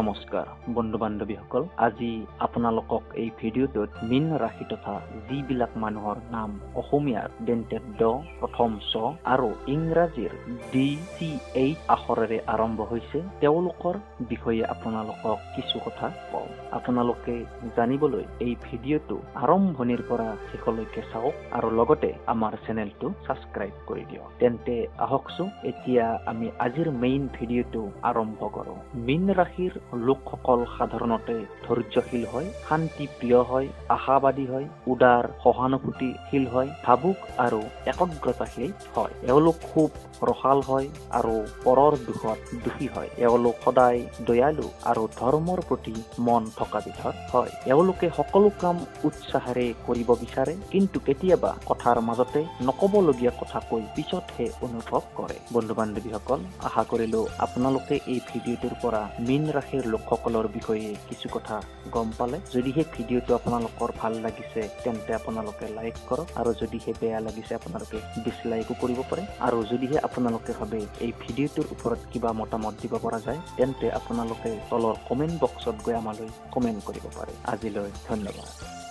নমস্কাৰ বন্ধু বান্ধৱীসকল, আজি আপোনালোকক এই ভিডিঅ'টোত মীন ৰাশি তথা যিবিলাক মানুহৰ নাম অসমীয়াৰ দন্ত্য দ, প্ৰথম চ আৰু ইংৰাজীৰ ডি, চি, এইচ আখৰেৰে আৰম্ভ হৈছে, তেওঁলোকৰ বিষয়ে আপোনালোকক কিছু কথা কম। আপোনালোকে জানিবলৈ এই ভিডিঅ'টো আৰম্ভণিৰ পৰা শেষলৈকে চাওক আৰু লগতে আমাৰ চেনেলটো ছাবস্ক্ৰাইব কৰি দিয়ক। তেন্তে আহকচোন, এতিয়া আমি আজিৰ মেইন ভিডিঅ'টো আৰম্ভ কৰোঁ। মীন ৰাশিৰ লোকসকল সাধাৰণতে ধৈৰ্যশীল হয়, শান্তিপ্ৰিয় হয়, আশাবাদী হয়, উদাৰ, সহানুভূতিশীল হয়, ভাবুক আৰু একগ্ৰতাশীল হয়। এওঁলোক খুব ৰসাল হয় আৰু পৰৰ দুখত দুখী হয়। এওঁলোক সদায় দয়ালু আৰু ধৰ্মৰ প্ৰতি মন থকা বিধৰ হয়। এওঁলোকে সকলো কাম উৎসাহেৰে কৰিব বিচাৰে, কিন্তু কেতিয়াবা কথাৰ মাজতে নকবলগীয়া কথা কৈ পিছতহে অনুভৱ কৰে। বন্ধু বান্ধৱীসকল, আশা কৰিলো আপোনালোকে এই ভিডিঅ'টোৰ পৰা মীন ৰাশিৰ লোকসকলৰ বিষয়ে কিছু কথা গম পালে। যদিহে ভিডিঅ'টো আপোনালোকৰ ভাল লাগিছে, তেন্তে আপোনালোকে লাইক কৰক আৰু যদিহে বেয়া লাগিছে, আপোনালোকে ডিছলাইকো কৰিব পাৰে। আৰু যদিহে আপোনালোকে ভাবে এই ভিডিঅ'টোৰ ওপৰত কিবা মতামত দিব পৰা যায়, তেন্তে আপোনালোকে তলৰ কমেণ্ট বক্সত গৈ আমালৈ কমেণ্ট কৰিব পাৰে। আজিলৈ ধন্যবাদ।